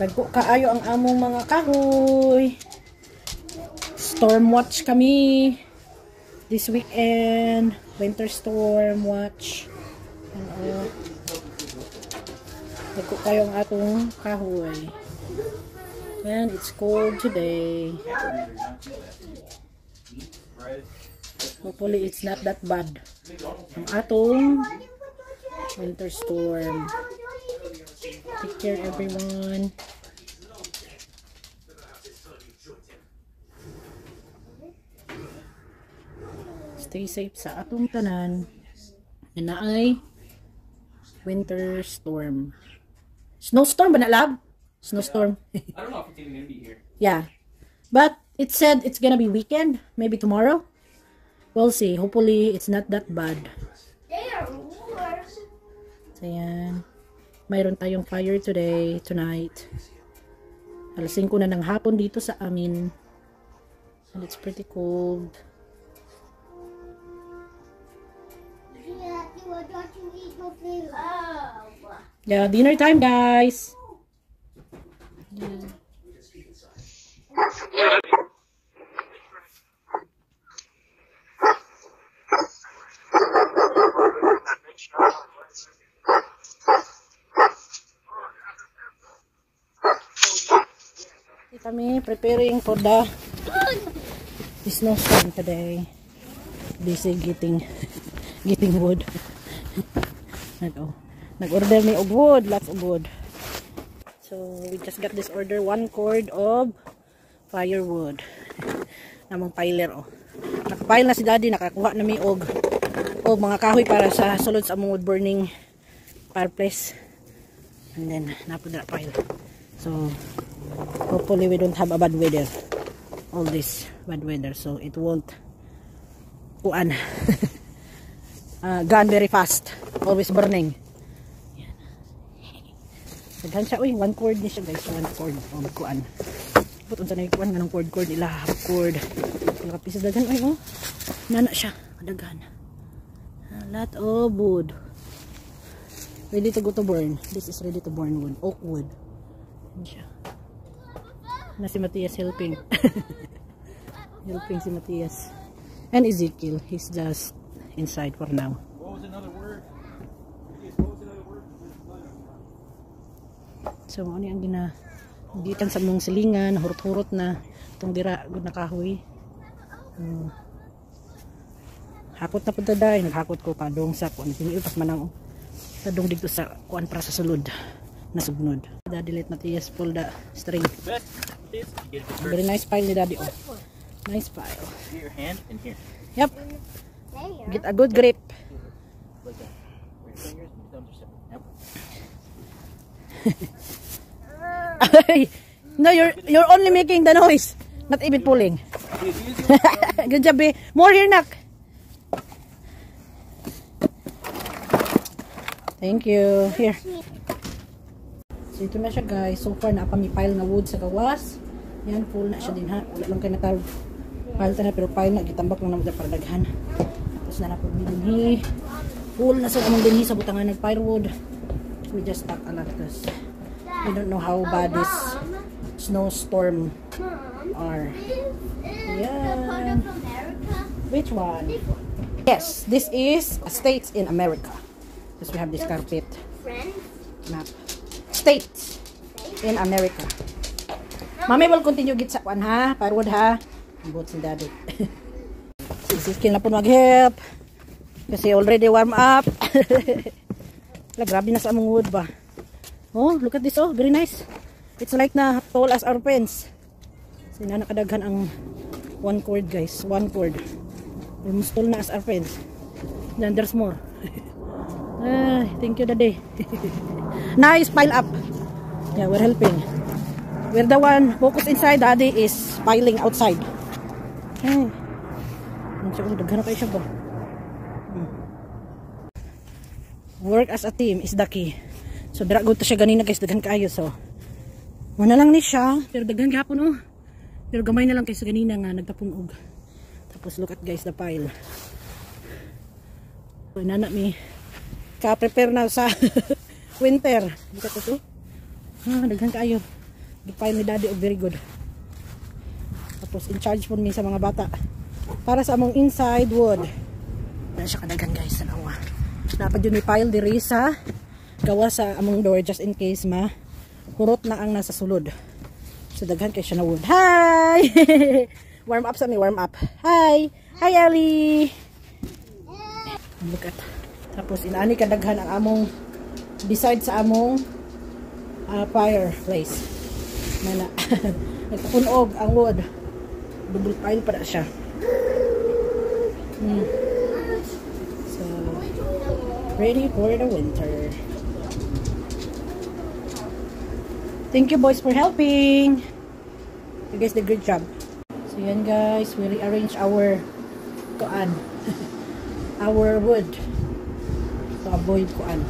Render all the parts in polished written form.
Dagko kaayo ang among mga kahoy. Storm watch kami this weekend. Winter storm watch. Ano? Dagko kayo ang atong kahoy. And it's cold today. Hopefully it's not that bad. Ang atong winter storm. Take care, everyone. Stay safe sa atong tanan. Na naay winter storm. Snowstorm ba na, love? Snowstorm. I don't know if it's even gonna be here. Yeah. But it said it's gonna be weekend. Maybe tomorrow. We'll see. Hopefully, it's not that bad. So, ayan. Mayroon tayong fire today, tonight. Alas 5 na ng hapon dito sa amin. And it's pretty cold. Yeah, dinner time, guys. Yeah. Kami preparing for the snowstorm today. Busy getting wood. Nag-order mi og wood, lots of wood. So we just got this order, 1 cord of firewood. Namong piler oh. Nakapile na si Daddy, nakakuha na mi og mga kahoy para sa sulod sa among wood burning fireplace. And then napud na pile. So hopefully we don't have a bad weather. All this bad weather, so it won't kuan. Gone very fast. Always burning. Yan. Daghan siya, uy, 1 cord ni siya, guys, 1 cord og kuan. But unsa na kuan nganong cord ila, half cord. Pila ka pieces daghan, uy, oh. Nana siya, daghan. A lot of wood. Ready to go to burn. This is ready to burn wood, oak wood. Yan siya. Na si Matias helping. Helping si Matias. And Ezekiel, he's just inside for now. What was another word? What was another word? So ano ang ginagitan sa mong silingan, hurot-hurot na itong dira gud na kahoy. Hakot na pud ta day, naghakot ko padong sa kuan pas manang padong didto sa kuan para sa sulod na sugnod. Daddy let Matias pull the string. Very nice pile ni Daddy oh. Nice pile. Get your hand in here. Yep. Get a good grip. Like that. Your fingers and your thumbs are separate. Yep. No, you're only making the noise, not even pulling. Good job, babe. More here, nak. Thank you. Here. So ito na siya, guys. So far na pa mi pile nga wood sa gawas. Yan, full na siya din ha. Wala lang kay natawag. Pile ta na, pero pile na gitambak lang naman para daghan. Tapos na po dinhi. Full na sa among dinhi sa butangan ng firewood. We just stack a lot because we don't know how bad this snowstorm are. Yeah. Which one? Yes, this is states in America. Because we have this carpet map. States in America. Mami will continue git sa kuan ha, firewood ha. Ambot si Daddy. Si Ezekiel na po mag-help. Kasi already warm up. La, grabe na sa among wood ba. Oh, look at this oh, very nice. It's like na tall as our fence. So na nakadaghan ang 1 cord, guys, 1 cord. Almost tall na as our fence. Then there's more. Ay, thank you, Daddy. Nice pile up. Yeah, we're helping. We're the one focus inside. Daddy is piling outside. Ay. Daghan na kayo siya ba? Work as a team is the key. So dira gud to siya ganina, guys, daghan kaayo. So wala lang ni siya, pero daghan gihapon oh. Pero gamay na lang kaysa ganina nga nagtapon og. Tapos look at, guys, the pile. So, nana mi ka prepare na sa winter. Look at ito. Ah, daghan kaayo. Gipile ni Daddy og very good. Tapos in charge po mi sa mga bata para sa among inside wood. Na siya kadaghan, guys, tanawa. Dapat yun ni pile diri sa gawa sa among door just in case ma hurot na ang nasa sulod. So daghan kay siya na wood. Hi! Warm up sa mi, warm up. Hi! Hi, Ellie! Look at. Tapos inaani kadaghan ang among beside sa among fireplace. Mana. Nagpunog ang wood. Double pile pa na siya. So, ready for the winter. Thank you, boys, for helping. You guys did good job. So yan, guys, we rearrange our kuan. Our wood to avoid kuan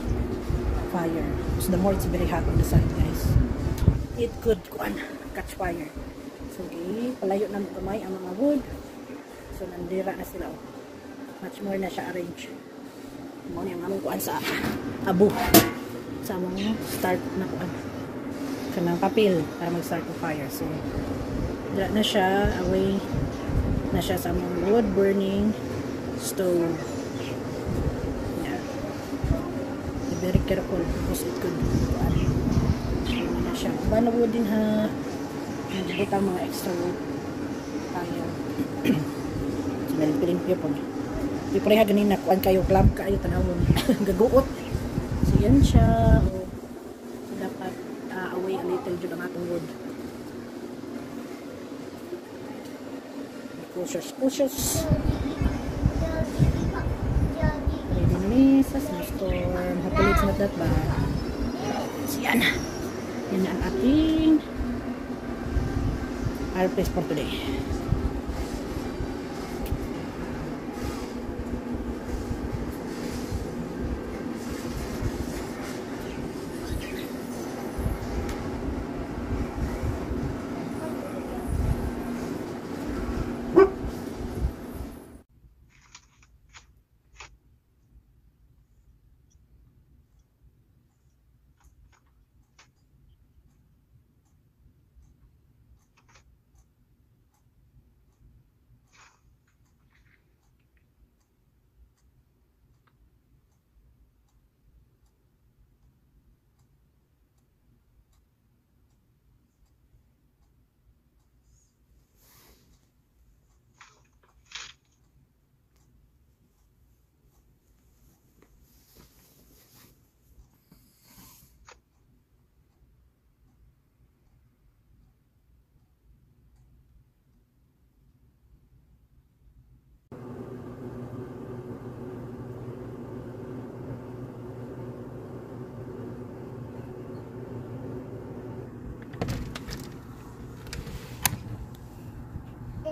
fire. Because the more it's very hot on the side, guys, it could kuan catch fire. So okay, palayo na gamay ang mga wood. So nandira na sila. Oh. Much more na siya arrange. Mao ni ang among kuan sa abo. Sa among start na kuan. Kanang papel para mag-start og fire. So dira na siya, away na siya sa among wood burning stove. Yeah. Be very careful because it could kuan. So, na siya. Uban na wood din ha. Nagbutang mga extra wood. Kaya. So, nalimpyo po. Di pareha ganin na kuan kayo, club kayo, tanawon. Gaguot. So, yan siya. Oh. So, dapat away a little jud ang atong wood. Cautious, cautious. Ready na ni sa snowstorm. Hopefully it's not that bad. So, yan. Yan na ang ating fireplace for today.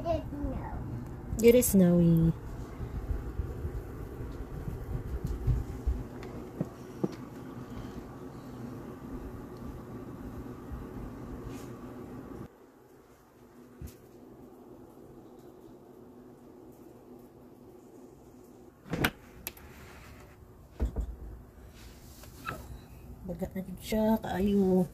It is snow. It is snowy. Baga na jud siya kaayo.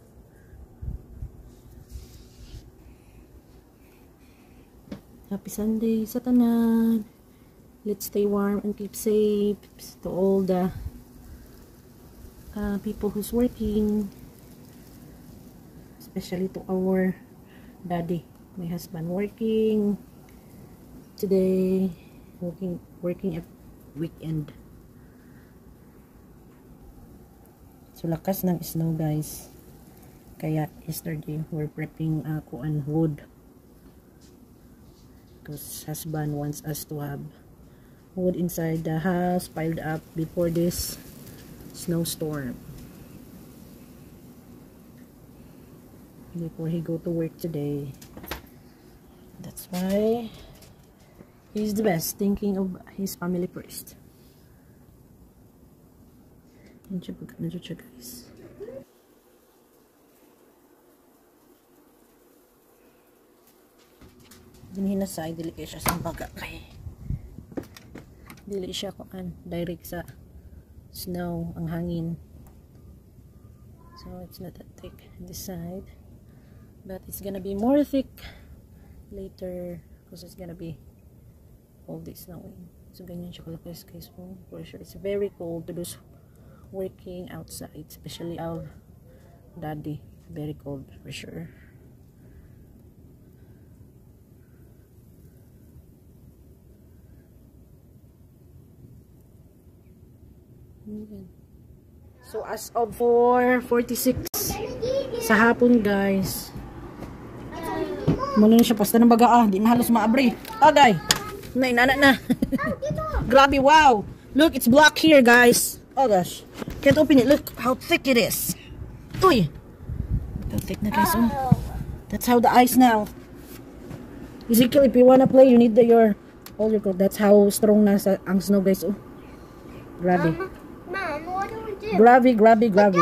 Happy Sunday sa tanan. Let's stay warm and keep safe to all the people who's working. Especially to our daddy, my husband, working today, working at weekend. So lakas ng snow, guys. Kaya yesterday we're prepping kuan wood. Because husband wants us to have wood inside the house piled up before this snowstorm. Before he go to work today. That's why he's the best, thinking of his family first. Medyo siya, guys. Dinhi na sa dili kay siya sa baga kay dili siya kuan direct sa snow ang hangin. So it's not that thick this side. But it's gonna be more thick later because it's gonna be all this snowing. So ganyan siya kalaki, guys. Oh, for sure it's very cold to those working outside, especially our daddy. Very cold for sure. So as of 4:46 sa hapon, guys. Muna na siya pasta ng baga, ah, di na halos maabri. Agay. Na inana na. Grabe, wow. Look, it's black here, guys. Oh gosh. Can't open it. Look how thick it is. Uy. Look how thick na, guys. Oh. That's how the ice now. Ezekiel, if you wanna play, you need your all your coat. That's how strong na sa, ang snow, guys. Oh. Grabe. Mom, what do we do? Grabe, grabe, grabe.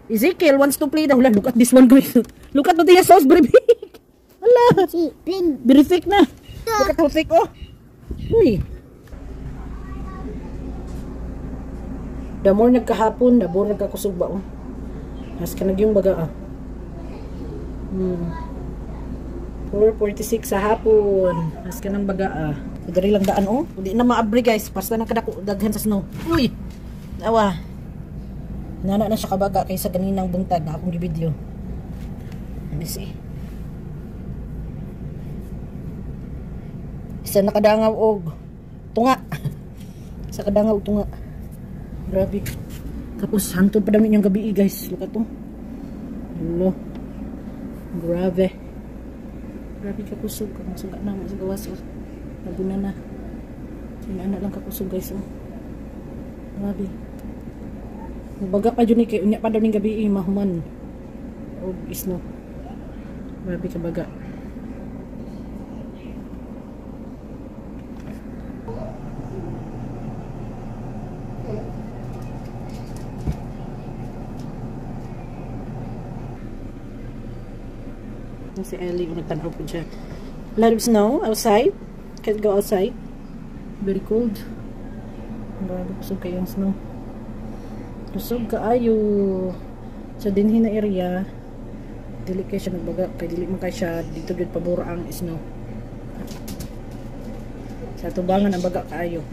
Ezekiel wants to play the hula. Look at this one, guys. Look at the sauce, very big. Hala. Very thick na. Look at how thick, oh. Uy. The more nagkahapon, the more nagkakusog ba, oh. Mas kanag yung baga, ah. 4:46 sa hapon. Mas kanang baga, ah. Dari lang daan, oh. Hindi na maabri, guys. Basta na kadako daghan sa snow. Uy. Awa. Nana na siya kabaga kaysa ganinang buntag na akong gi-video. Let me see. Isa nakadangaw og tunga. Isa kadangaw og tunga. Grabe. Tapos hantod pa daw ninyong gabi, guys. Look at to. Hello. Grabe. Grabe ka kusog. Ang suga na sa gawas. Naguna na. Inana lang kakusog, guys. Oh. Grabe. Baga pa dyan eh. Unya pa daw ning gabi, mahuman. Og snow. Grabe ka baga. Si Ellie, kung nagtanaw po siya. A lot of snow outside. Can't go outside. Very cold. Grabe, kusog kayo ang snow. Kusog kaayo. Sa dinhi na area, dili kayo siya nagbaga. Kay dili man kayo siya dito gyud pabor ang snow. Sa tubangan ang baga kaayo.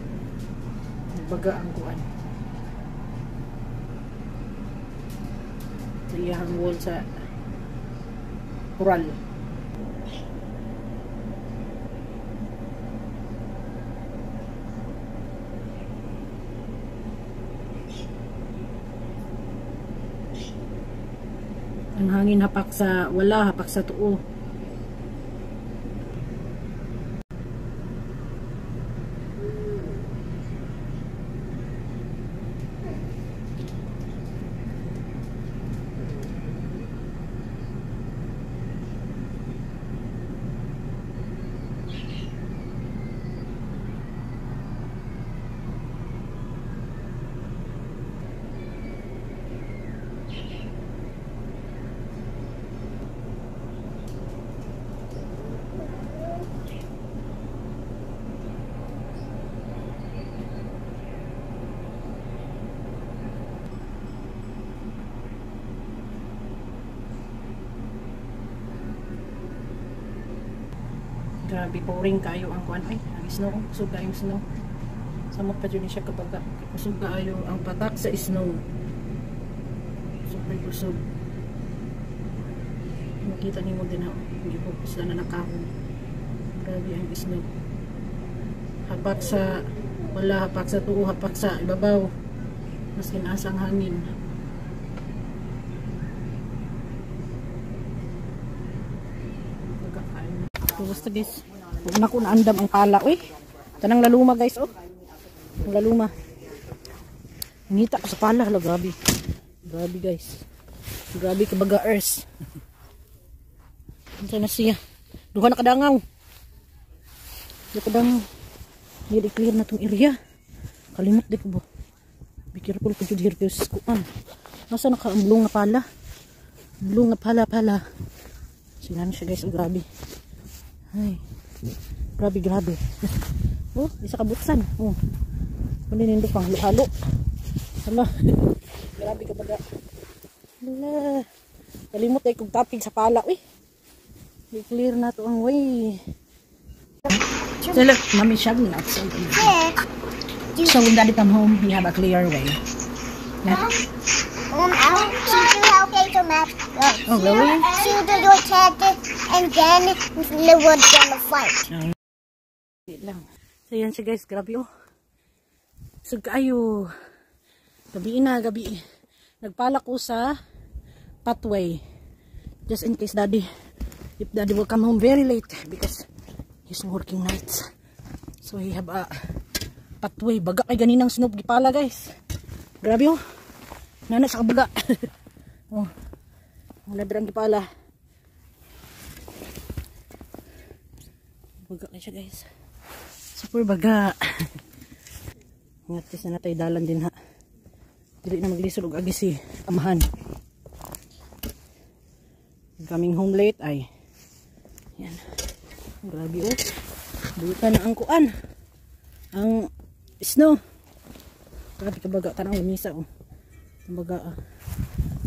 Nagbaga ang kuan. Sa iyahang wall sa Coral. Ang hangin hapak sa wala, hapak sa tuo. Grabe, pouring kayo ang kuan. Ay, ang snow. Kusog kayo ang snow. Samot pa dyan siya kapag kusog kayo ang patak sa snow. Super kusog. Makita niyo mo din ako. Hindi ko sila na nakahon. Grabe ang snow. Hapak sa wala, hapak sa tuo, hapak sa ibabaw. Mas kinaasa ang hangin. Basta guys, huwag na ko naandam ang pala. Uy, tanang laluma guys, oh. Ang laluma. Ngita ko sa pala, hala, grabe. Grabe guys. Grabe kabaga earth. Unsa na siya? Duha na kadangaw. Duha kadangaw. Hindi clear na tong area. Kalimot di ko ba. Be careful ko jud here guys. Kuan. Nasa na ka ang blue nga pala? Blue nga pala pala. Sinan siya guys, oh, grabe. Ay, grabe, grabe. Oh, isa ka buksan. Oh. Kunin nindo pang halo-halo. Hala. Grabe ka baga. Hala. Kalimot ay kong topping sa pala. Uy. I-clear na to ang way. So look, Mommy shoveling outside. Six. So when Daddy come home, he have a clear way. Yeah. I'll teach you how to map. Oh, really? See the your and then the wood gonna fight. Wait lang. So yan siya, guys, grabe oh. So kaayo. Gabi na, gabi. Nagpala ko sa pathway. Just in case Daddy, if Daddy will come home very late because he's working nights. So he have a pathway. Baga kay ganinang snow gipala, guys. Grabe oh. Nana sa kabaga. Oh. Wala dirang gipala. Baga kay siya, guys. Super baga. Ngatis na natay dalan din ha. Dili na maglisod og agi si amahan. Coming home late ay. Yan. Grabe oh. Buta na ang kuan. Ang snow. Grabe ka baga, tanang lamisa oh. Ang baga ah.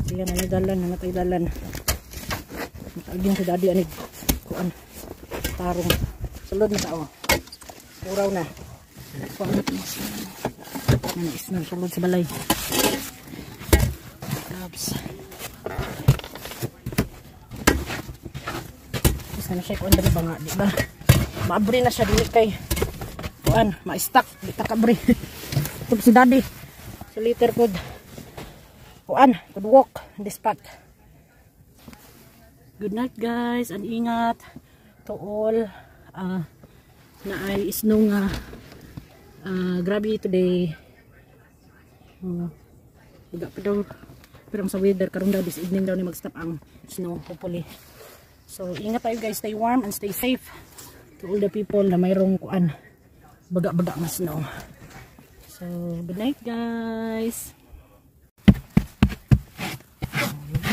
Sige na dalan, na natay dalan. Makaaging si Daddy anig kuan. Tarong. Sulod na ta oh. Uraw na. Kuan na na snow sulod sa balay. Grabs. Tapos na siya kuan dali ba nga, di ba? Maabri na siya dili kay kuan, ma-stuck, di ta kabri. Tug si Daddy. So later could kuan, could walk in this spot. Good night, guys, and ingat to all na ay snow nga grabe today. Iga pa daw pero ang sa weather karon daw this evening daw ni mag-stop ang snow, hopefully. So ingat tayo, guys, stay warm and stay safe to all the people na mayroong kuan baga-baga nga snow. So good night, guys.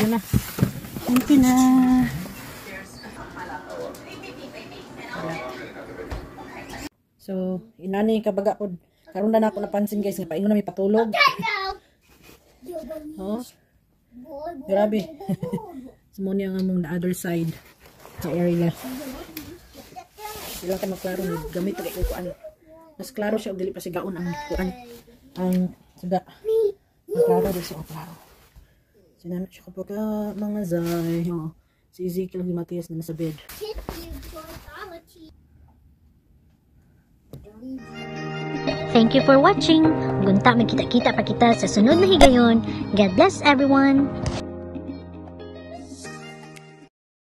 Yun na. Thank you na. So inani kabaga pod karon na nako napansin, guys, nga paingon na may patulog. Oh. Grabe. So mo niya nga mong the other side sa area. Sila ka maklaro gamit kay kuan. Mas klaro siya og dili pa sigaon ang kuan. Ang suga. Klaro di siya klaro. Sinano siya kapag mga zay. Oh. Si Ezekiel ni Matias na nasa bed. Thank you for watching. Gunta magkita-kita pa kita sa sunod na higayon. God bless everyone.